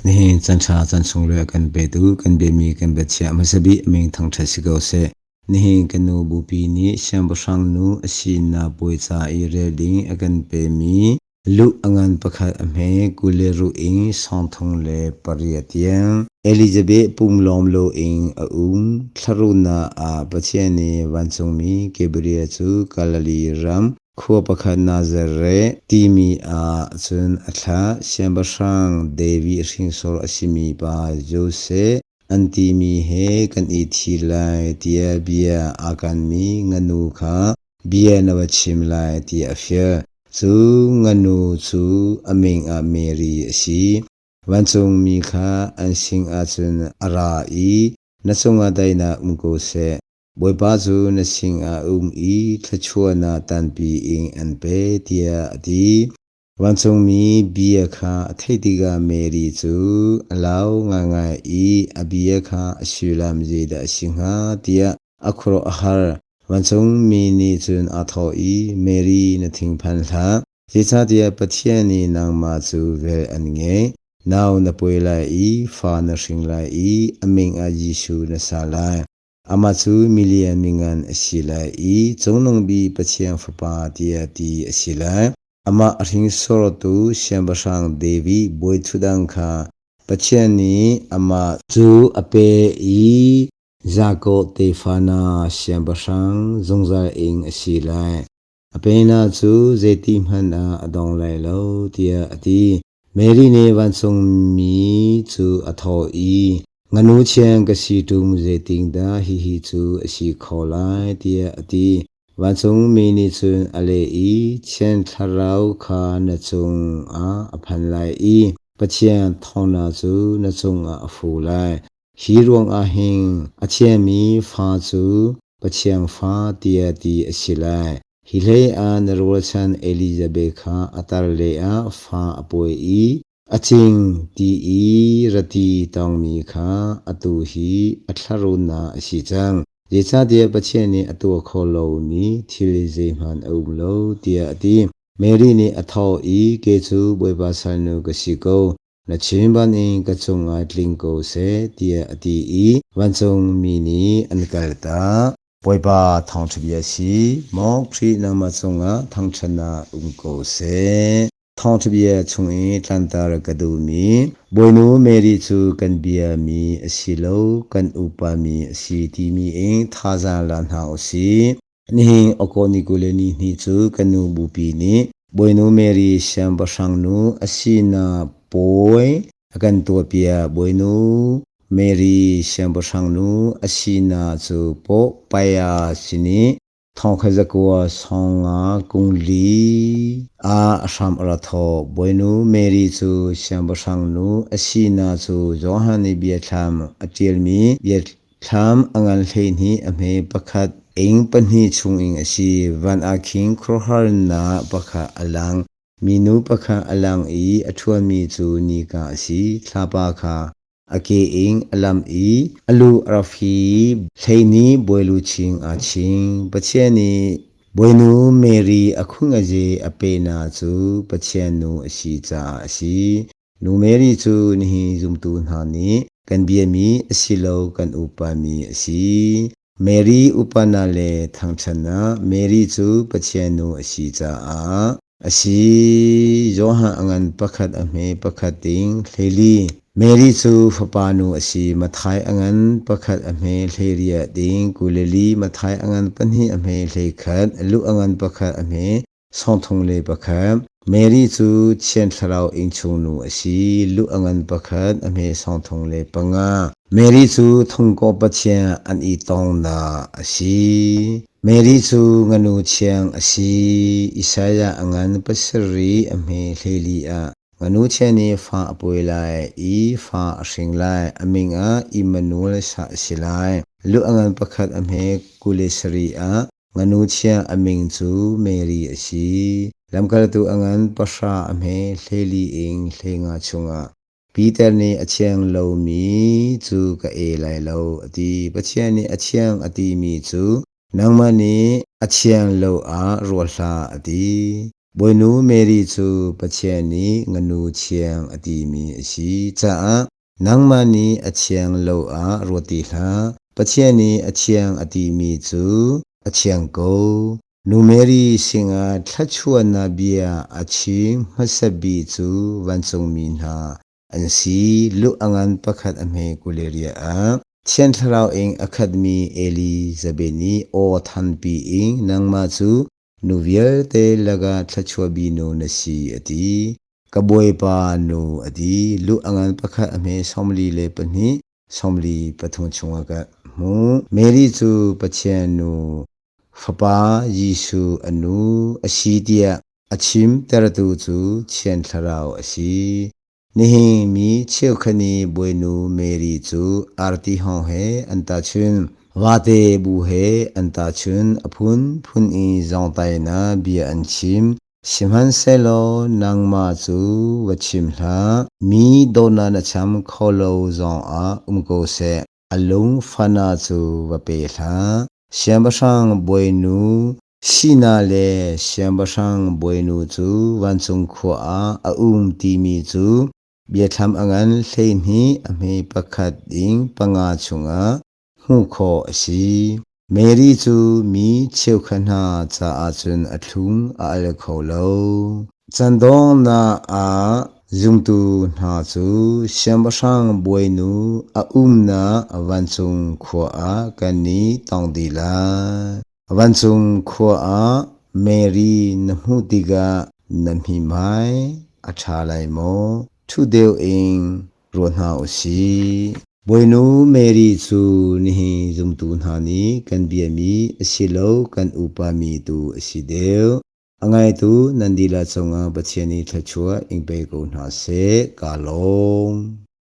Nihin canṭha can sunglawi a kan petu kan biami kan biachiah hmasa bik a min thangṭhat si ko seh. Nihin kan nu bupi nih siangpahrang nu a sinak puai ca i rel ding a kan pemi luh a ngan pakhat a hme 26 in 38 tiang. Elizabeth pum lawm loin a um. Thlarunnak ah Pathian nih vancungmi Gabriel cu Galilee ram Khua pakhat Nazareth timi ah cun a thlah. Siangpahrang David hrinsor a simi pa Josef an timi he kan i ṭhi lai tiah bia aa kanmi nganu kha bia na va chim lai tiah a fial. Cu nganu cu a min ah Mary a si. Vancungmi kha an sin ahcun a ra i, Na cungah daihnak um ko seh. Bawipa cu na sinah a um i thluachuahnak tampi in an pe, tiah a ti. Vancungmi bia kha a theih tikah Mary cu a lau ngaingai i a bia kha a sullam zeidah a si hnga tiah a khuaruah a har. Vancungmi nih cun aa thawh i, Mary, na thinphan hlah, zeicahtiah Pathian nih nangmah cu vel an ngeih. Nau na pawi lai i fa na hring lai i a min ah Jesuh na sa lai. Amah cu milian mingan a si lai i Cungnung Bik Pathian Fapa tiah ti a si lai. Amah a hringsortu Siangpahrang David bawiṭhutdan kha Pathian nih amah cu a pe i Jakob tefa hna siangpahrang zungzal in a si lai. A pennak cu zeitikhmanh ah a dong lai lo, tiah a ti. Mary nih vancungmi cu a thawh i, Nganu thiang ka si ṭung zeitindah hihi cu a si kho lai, tiah a ti. Vancungmi nih cun a leh i, Thiang Thlarau kha na cungah a phan lai i Pathian ṭhawnnak cu na cungah a fu lai. Hi ruangah hin a thiangmi fa cu Pathian fa tiah ti a si lai. Hi hleiah na rualchan Elizabeth kha a tar leiah fa a pawi i a cing ti i rati tawngmi kha atu hi a thlarunnak a si cang. Zeicahtiah Pathian nih a tuah kho lomi thil zeihmanh a um lo, tiah a ti. Mary nih a thawh i, Kei cu Bawipa salnu ka si ko. Na chim bangin ka cungah tling ko seh, tiah a ti i vancungmi nih an kaltak. Bawipa thawngṭha bia a si. Maw Khrih nangmah cungah thangṭhatnak um ko seh. Thawngṭha bia chung i tlanter ka duhmi Bawinu Mary cu kan biami a si lo, kan upami a si timi in thazaang la hna u sih. Nihin Okawh ni 22 cu kan nu bupi nih Bawinu Mary Siangpahrang nu a sinak pawi a kan tuahpiak. Bawinu Mary Siangpahrang nu a sinak cu pawh paya sin i 1954 ah a hram a ra thawk. Bawinu Mary cu Siangpahrang nu a sinak cu Johan nih biathlam a ṭialmi biathlam a ngan 12 a hme pakhat ing pahnih chungin a si. Van ah khin khuaruahharnak pakhat a lang. Minu pakhat a lang i a ṭhuanmi cu nika a si. Thlapa kha A ke in a lam i a lu a rak fi hlei nih bawiluchin aa ching. Pathian nih Bawinu Mary a khungaze a pehnak cu Pathian nu a si caah a si. Nu Mary cu nihin zumtu hna nih kan biami a si lo kan upami a si. Mary upanak le thangṭhatnak Mary cu Pathian nu a si caah a si. Johan a ngan pakhat a hme pakhat ding 14. Mary cu fapa nu a si. Matthai a ngan pakhat a hme 18 ding 24. Matthai a ngan pahnih a hme 21. Luke a ngan pakhat a hme 31. Mary cu Thiang Thlarau innchung nu a si. Luke a ngan pakhat a hme 35. Mary cu thungkawh Pathian an i tongnak a si. Mary cu nganu thiang a si. Isaiah a ngan pasarih a hme 14 ah nganu thiang nih fa a pawi lai i fa a hring lai. A min ah Immanuel sah a si lai. Luke a ngan pakhat a hme 27 ah Nganu thiang a min cu Mary a si. Lamkaltu a ngan pahra a hme 14 in 15 chungah Peter nih a thiang lomi cu ka e lai lo a ti. Pathian nih a thiang a timi cu nangmah nih a thiang lo ah ruah hlah a ti. Bawinu Mary cu Pathian nih nganu thiang a timi a si caah nangmah nih a thiang lo ah ruat ti hlah. Pathian nih a thiang a timi cu a thiang ko. Nu Mary sinah thluachuahnak bia a chim hmasa bik cu vancungmi hna an si. Lu a ngan pakhat a hme 24 ah Thiang Thlarau in a khatmi Elizabeth nih aw thanpi in nangmah cu nu vialte lakah thluachuah binu na si a ti. Ka bawipa nu a ti. Lu a ngan pakhat a hme 42, 43 chungah ka hmuh. Mary cu Pathian nu Fapa Jesuh a nu a si tiah a chimtertu cu Thiang Thlarau a si. Nihin mi cheukhat nih Bawinu Mary cu arti hawng he an tahchunh, vate bu he an tahchunh, a phunphun i zawngtainak bia an chim. Sihmanhsehlaw nangmah cu va chim hlah, mi dawtnak na cham kho lo zongah um ko seh, a lung fahnak cu va pe hlah. Siangpahrang bawinu Sinak le siangpahrang bawinu cu vancung khua ah a um timi cu biathlam a ngan 12 a hme pakhat in panga chungah hmuh khawh a si. Mary cu mi cheukhat hna caah cun a thlum a al kho lo. Chan donghnak ah zumtu hna cu siangpahrang bawinu a umnak vancung khua ah kan i tong dih lai. Vancung khua ah Mary na hmuh tikah na mihmai a ṭha lai maw? Ṭhu deuh in ruah hna u sih. Bawinu Mary cu nihin zumtu hna nih kan biami a si lo kan upami tu a si deuh. A ngaitu nan dihlak cungah Pathian nih thluachuah in pe ko hna seh. Kaa lawm.